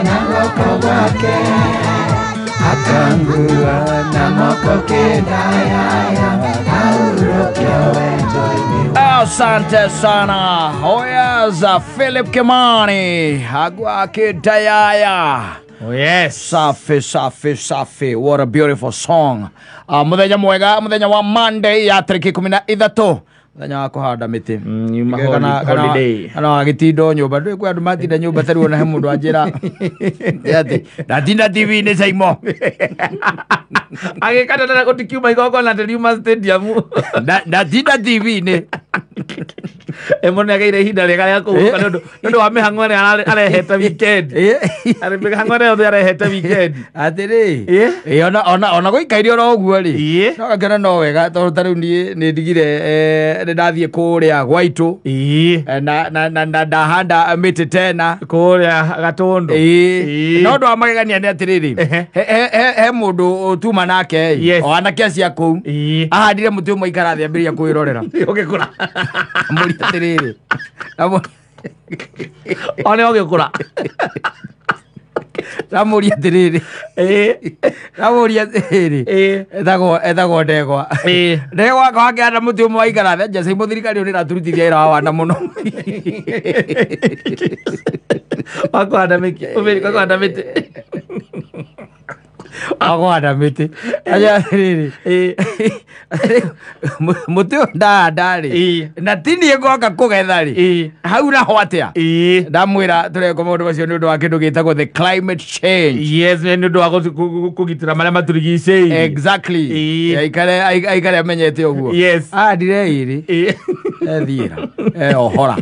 Na guoko gwake akangua na moko kendayaya ahurũkio wendo-inĩ. Asante sana. Hoyaza Philip Kimani Agwake Dayaya. Oh yes. Safi safi safi. What a beautiful song. Muthenya mwega, muthenya wa Monday ya tariki 13. Muthenya wa kuhanda mĩtĩ. Yuma holiday. Kana wagĩtinda nyũmba ndũĩ kwĩ andũ matinda nyũmba tarĩu ona he mũndũ anjĩra atĩ ndatinda TV-inĩ Saimo. Agĩkata tena gũtikiuma igongona tĩriuma stadium. Ndatinda TV-inĩ. Emo nĩ agĩire ihinda rĩega rĩa kũhurũka nĩ ũndũ wa mĩhang'o ĩrĩa arehete weekend. Arĩ mĩhang'o ĩrĩa yothe arehete weekend. Atĩrĩ. Ona gũikaire oro ũguo rĩ. No ngakĩona no wega tondũ ta rĩu niĩ nĩ ndigire nĩ ndathiĩ kũrĩa gwaitũ. Na ndahanda mĩtĩ tena kũrĩa Gatũndũ. No ũndũ wa magegania nĩ atĩrĩrĩ, he mũndũ tuma nake o anake acio a kũu ahandire mũtĩ ũmwe aikara thĩ ambĩrĩria kwĩrorera. Ũgĩkũra. Mũria atĩrĩrĩ. One ũgĩkũra. Ndamũria atĩrĩrĩ. Ndamũria atĩrĩrĩ. Etagwo Ndegwa. Ndegwa wakĩhanda mũtĩ ũmwe waikara thĩ anja Saimo thirikari ĩyo nĩĩratũrutithia wĩra wa wana mũno. Wa kũhanda mĩtĩ. Wa kũhanda mĩtĩ. Anja atĩrĩrĩ. Mũtĩ ũyũ ndahanda rĩ, na ti niĩ ngoka kũgetha rĩ, hau naho atĩa? Ndamwĩra tũreka maũndũ macio nĩ ũndũ wa kĩndũ gĩtagwo the climate change. Yes, nĩ ũndũ wa kũgitĩra marĩa matũrigicĩirie. Exactly. Aikare amenyete ũguo. Yes. Ahandire ĩrĩ. Ethiĩra. Eohora.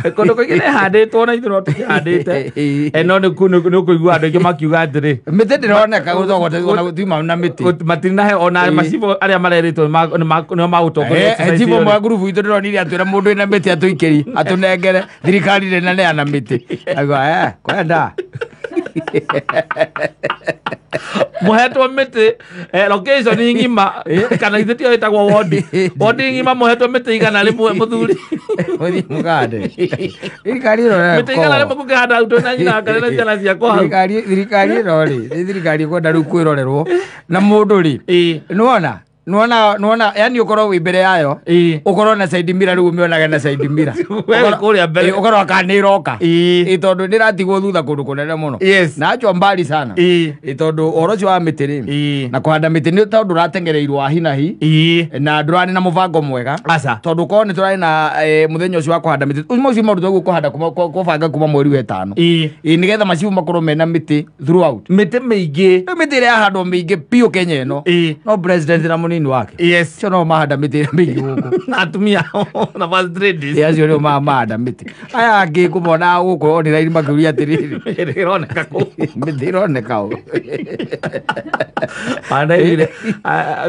Kũndũ kũingĩ nĩhandĩtwo na ithuĩ no tũkĩhandĩte. No nĩ ũkũigua andũ aingĩ makiuga atĩrĩ, mĩtĩ ndĩroneka gũtogota na mĩtĩ. Matinahe ona macibũ arĩa marerĩtwo nĩo magũtongoria. Chibũ mwa ngurubu itũ ndĩronire atwĩra mũndũ wĩna mĩtĩ atũikĩri atũnengere thirikari ndĩnaneana mĩtĩ. Auga kwenda. Mũhetwo mĩtĩ location ng'ima kana ithe tiyo ĩtagwo wodi. Wodi ng'ima mũhetwo mĩtĩ 100 mũthuri. Mũthiĩ mũkande. Thirikari ĩno mĩtĩ 100 kũkĩhanda hau twĩna nyina kana na ciana ciakwa hau. Thirikari ĩno rĩ, nĩ thirikari ĩkwenda rĩu kwĩrorerwo na mũndũ rĩ. Nĩwona? Nĩwona yani ũkorwo wĩ mbere yayo, ũkorwo na side mirror rĩu ũmĩonage na side mirror. Wewe kũrĩa mbere. Ũkorwo kana nĩ ĩroka. Tondũ nĩ ĩratigwo thutha kũndũ kũnene mũno. Na achwo mbali sana. Tondũ ũhoro ũcio wa mĩtĩ rĩ, na kũhanda mĩtĩ nĩ tondũ ũratengereirwo wa hi na hi, na ndũrarĩ na mũbango mwega. Tondũ korwo nĩ tũrarĩ na mũthenya ũcio wa kũhanda mĩtĩ, ũcio maũndũ twaguo kũhanda kũbanga kuma mweri wa ĩtano. Nĩgetha macibũ makorwo mena mĩtĩ throughout. Mĩtĩ mĩingĩ. Rĩu mĩtĩ ĩrĩa yahandwo mĩingĩ biũ Kenya ĩno. No president na mũnini wake. Yes. Cio no mahanda mĩtĩ ĩrĩa mĩingĩ gũkũ. Na atumia na first ladies. Acio nĩo mahanda mĩtĩ. Aya angĩ kũmona gũkũ online makĩũria atĩrĩrĩ. Mĩtĩ ĩroneka kũ? Mĩtĩ ĩroneka ũ? Ndaiguire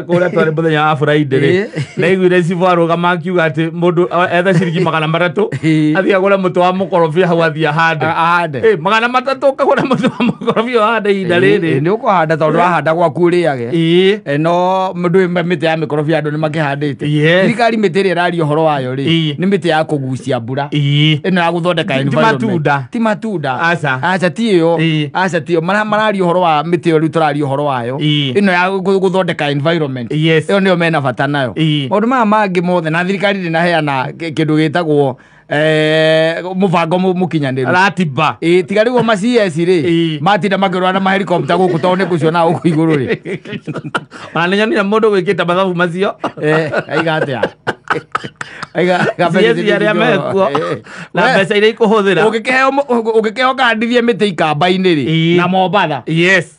kũrĩa twarĩ mũthenya wa Friday rĩ, ndaiguire cibũ arũgama akiuga atĩ mũndũ ethe ciringi 300 athiĩ agũre mũtĩ wa mũkorobia hau athiĩ ahande. Ahande. 300 ũkagũra mũtĩ wa mũkorobia ũhande ihinda rĩrĩ. Nĩ ũkũhanda tondũ wahanda gwaku ũrĩage. No ndũĩ mĩtĩ ya mĩkorobia andũ nĩ makĩhandĩte. Thirikari mĩtĩ ĩrĩa ĩraria ũhoro wayo rĩ, nĩ mĩtĩ ya kũgucia mbura. Ĩno ya gũthondeka environment. Ti matunda. Aca ti ĩyo. Aca ti ĩyo. Mararia ũhoro wa mĩtĩ ĩyo rĩu tũraria ũhoro wayo. Ĩno ya gũthondeka environment. Ĩyo nĩyo mena bata nayo. Maũndũ maya mangĩ mothe na thirikari ndĩnaheana kĩndũ gĩtagwo mũbango mũkinyanĩru. Ratiba. Tiga rĩu ma CS rĩ, matinda makĩrũa na ma helicopter gũkũ tondũ nĩ kũciona gũkũ igũrũ rĩ. Ona nĩ nyonire mũndũ wĩkĩte mathabu macio. Aiga atĩa? Aiga CS arĩa mekuo na mbeca iria ikũhũthĩra. Ũngĩkĩheo kandithie mĩtĩ ikamba-inĩ rĩ, na Mombatha. Yes.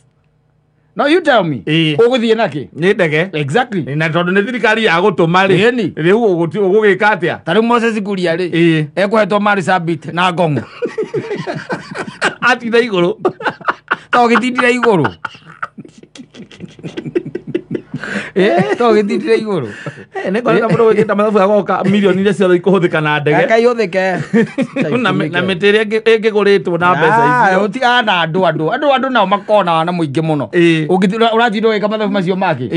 No, you tell me. Ũgũthiĩ nakĩ? Nĩ ndege. Exactly. Na tondũ nĩ thirikari ya gũtũma rĩ, rĩu ũgũgĩka atĩa? Ta rĩu Moses Kuria rĩ, ekũhetwo Marsabit na Ngong'o. Atinda igũrũ. Ta ũgĩtindire igũrũ. Ta ũgĩtindire igũrũ. Nĩ ngorete mũndũ wĩkĩte mathabu agoka milioni iria ciothe ikũhũthĩka na ndege. Reke ihũthĩke. Na mĩtĩ ĩrĩa ĩngĩgũrĩtwo na mbeca icio. Ũtigana na andũ andũ. Andũ andũ nao makona na mũingĩ mũno. Ũratinda ũgĩka mathabu macio make.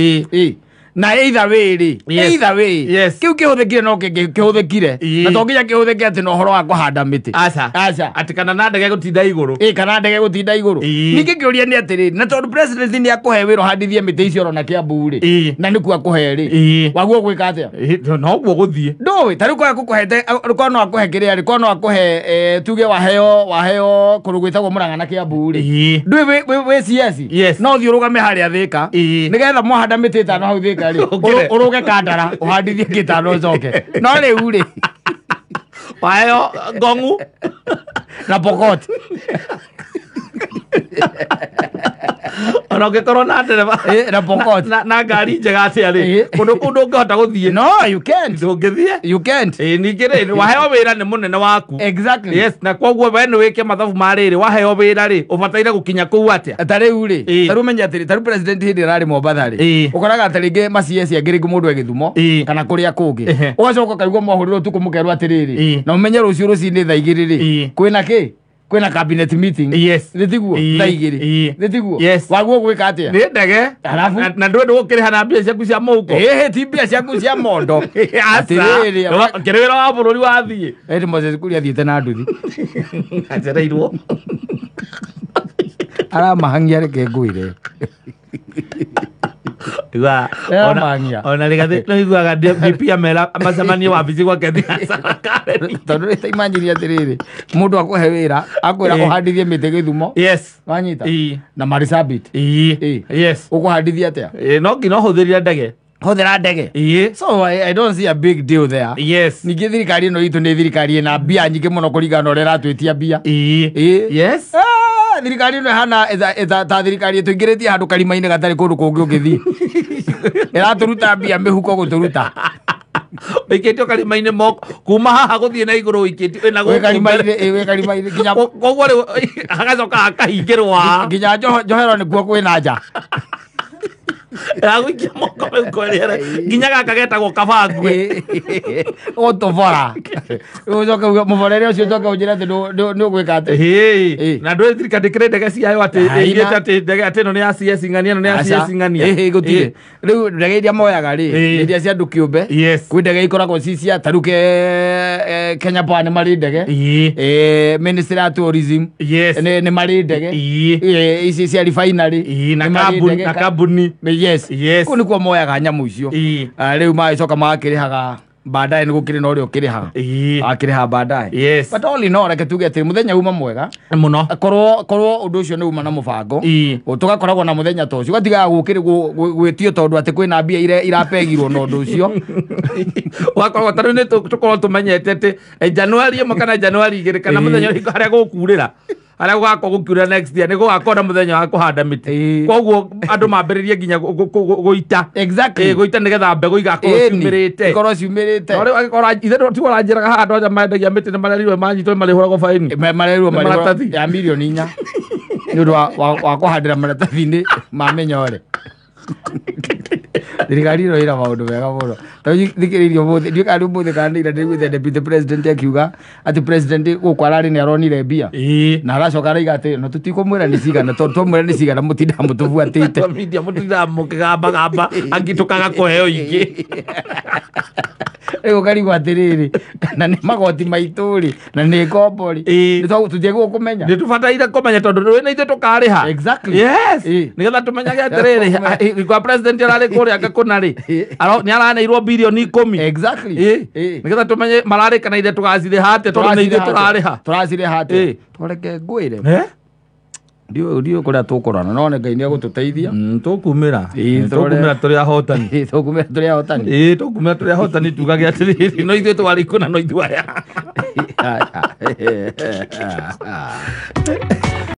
Na either way rĩ, either way. Kiu kĩhũthĩkire no kĩhũthĩkire. Na to nginya kĩhũthĩke atĩ na ũhoro wa kũhanda mĩtĩ. Aca. Aca. Atĩ kana na ndege gũtinda igũrũ. Ĩ kana ndege gũtinda igũrũ. Ningĩ kĩũria nĩ atĩrĩrĩ, na tondũ president nĩ akũhe wĩra ũhandithie mĩtĩ icio orona Kiambu rĩ, na nĩkuo akũhe rĩ, waguo gwĩka atĩa? Noguo gũthiĩ. Ndũĩ, ta rĩu korwo akũkũhete, korwo no akũhe kĩrĩa rĩ, korwo no akũhe tuge waheo kũndũ gwĩtagwo Murang'a na Kiambu rĩ. Ndũĩ wĩ CS. No ũthiĩ ũrũgame harĩa Thĩka. Nĩgetha mwahanda mĩtĩ ĩtano hau Thĩka rĩ, ũrũge Kandara ũhandithie kĩtano ũcoke. No rĩu rĩ, waheo Ngong'u na Pokot. Ona ũngĩkorwo na ndereba na Pokot na ngari njega atĩa rĩ, kũndũ kũu ndũngĩhota gũthiĩ. No, you can't. Ndũngĩthiĩ. You can't. Ningĩ rĩ, waheo wĩra nĩ mũnene waku. Exactly. Yes, na koguo we nĩ wĩke mathabu ma rĩrĩ, waheo wĩra rĩ, ũbataire gũkinya kũu atĩa? Ta rĩu rĩ, ta rĩu menye atĩrĩ, ta rĩu president hĩndĩ ĩrĩa arĩ Mombatha rĩ, ũkoraga ta rĩngĩ ma CS angĩ rĩngĩ mũndũ e Gĩthumo kana kũrĩa kũngĩ. Ũgacoka ũkaigua mwahũrĩrwo ũtukũ mũkerwo atĩrĩrĩ, na ũmenye rũciũ rũcinĩ thaa igĩrĩ rĩ, kwĩna kĩ? Kwĩna cabinet meeting. Yes. Nĩ tiguo? Thaa igĩrĩ. Nĩ tiguo? Yes. Waguo gwĩka atĩa? Nĩ ndege. Alafu na ndũĩ ndũgũkĩrĩha na mbia ciaku cia mũhuko. Ĩhĩ, ti mbia ciaku cia mondo. Atĩrĩrĩ, kĩrĩ wĩra wa bũrũri wathiĩ. Ĩndĩ Moses Kuria athiĩte na nduthi. Acereirwo. Aramahangia reke ngwĩre. Ona rĩgathĩ no iguaga DP amera macemanie wabici gwake Karen. Tondũ rĩ ta imagine atĩrĩrĩ, mũndũ akũhe wĩra akwĩra ũhandithie mĩtĩ Gĩthumo. Yes. Wanyita? Na Marsabit. Yes. Ũkũhandithia atĩa? No nginya ũhũthĩrire ndege. Hũthĩra ndege. So I don't see a big deal there. Yes. Ningĩ thirikari ĩno itũ nĩ thirikari ĩna mbia nyingĩ mũno kũringana na ũrĩa ĩratwĩtia mbia. Yes. Thirikari ĩno ĩhana ta thirikari ĩtũingĩrĩtie handũ karima-inĩ gatarĩ kũndũ kũngĩ ũngĩthiĩ. Ĩratũruta mbia mĩhuko gũtũruta. Ũikĩtio karima-inĩ moko kuma haha gũthiĩ na igũrũ ũikĩtio wĩna gũkũ. Wĩ karima-inĩ nginya koguo rĩu hagacoka hakahingĩrwo haha. Nginya njohero nĩkuo kwĩna nja. Ĩragũikia moko mĩhuko ĩrĩa nginya gaka getagwo kabangwe. Ũtũbora. Ũcoke mũborere ũcio ũcoke ũnjĩre atĩ nĩ ũgwĩka atĩ. Na ndũĩ thirikari ndĩkĩrĩ ndege ciayo atĩ ĩigĩte atĩ ndege atĩ ĩno nĩ ya CS ng'ania ĩno nĩ ya CS ng'ania. Gũtirĩ. Rĩu ndege iria moyaga rĩ, nĩ iria cia andũ kĩũmbe. Kwĩ ndege ikoragwo ci cia ta rĩu Kenya Power nĩ marĩ ndege. Ministry ya Tourism nĩ marĩ ndege. Ici cia refinery na kambuni. Yes. Yes. Kũu nĩkuo moyaga nyamũ icio. Rĩu magĩcoka magakĩrĩhaga baadaye nĩ gũkĩrĩ na ũrĩa ũkĩrĩhaga. Akĩrĩha baadaye. Yes. But all in all reke tuge atĩ mũthenya uma mwega mũno. Korwo ũndũ ũcio nĩ uma na mũbango. Tũgakoragwo na mũthenya ta ũcio. Ũgatigaga gũkĩrĩ gwĩtio tondũ atĩ kwĩna mbia irapegirwo na ũndũ ũcio. Ũgakorwo ta rĩu nĩ tũkorwo tũmenyete atĩ Januari 1 kana Januari 2 kana mũthenya ũrĩkũ harĩa gũkurĩra. Harĩa gũgakorwo gũkiura next year nĩ gũgakorwo na mũthenya wa kũhanda mĩtĩ. Koguo andũ mambĩrĩrie nginya gũita. Exactly. Gũita nĩgetha mbegũ igakorwo ciumĩrĩte. Ikorwo ciumĩrĩte. No rĩu angĩkorwo ithe tiguo ũranjĩraga haha andũ arĩa mendagia mĩtĩ nĩ marerirwo manyitwo nĩ marĩhũragwo baini. Marerirwo marĩhũragwo ya mirioni 4 nĩ ũndũ wa kũhandĩra maratathi-inĩ ma mĩnyore. Thirikari ĩno ĩna maũndũ mega mũno. Ta rĩu thikĩrĩirie ũmũthĩ, ndiũĩ kana nĩ ũmũthĩ kana nĩ ira ndĩraiguĩte deputy president akiuga atĩ president gũkũ ararĩ nĩ aronire mbia. Na aracoka araiga atĩ no tũtikũmwĩra nĩ cigana tondũ twamwĩra nĩ cigana mũtindaga mũtũbuatĩte. Media mũtindaga mũkĩgambagamba angĩ tũkaga kũheo ingĩ. Rĩu ũkarigwo atĩrĩrĩ, kana nĩ magoti maitũ rĩ, na nĩ ngombo rĩ, tũtiagĩrĩirwo kũmenya. Nĩ tũbataire kũmenya tondũ rĩu nĩ ithuĩ tũkarĩha. Exactly. Yes. Nĩgetha tũmenyage atĩrĩrĩ, kwa president ararĩ kũrĩa kũna rĩ, nĩ araneirwo birioni 10. Exactly. Nĩgetha tũmenye mararĩ kana ithuĩ tũgacirĩha atĩa tondũ nĩ ithuĩ tũrarĩha. Tũracirĩha atĩa. Tũreke ngwĩre. Ndiũĩ kũrĩa tũkũrana no nĩ Ngai nĩ egũtũteithia. Tũkumĩra. Tũkumĩra tũrĩ ahotani. Tũkumĩra tũrĩ ahotani. Tũkumĩra tũrĩ ahotani tugage atĩrĩrĩ no ithuĩ twarĩ kũna no ithuĩ aya.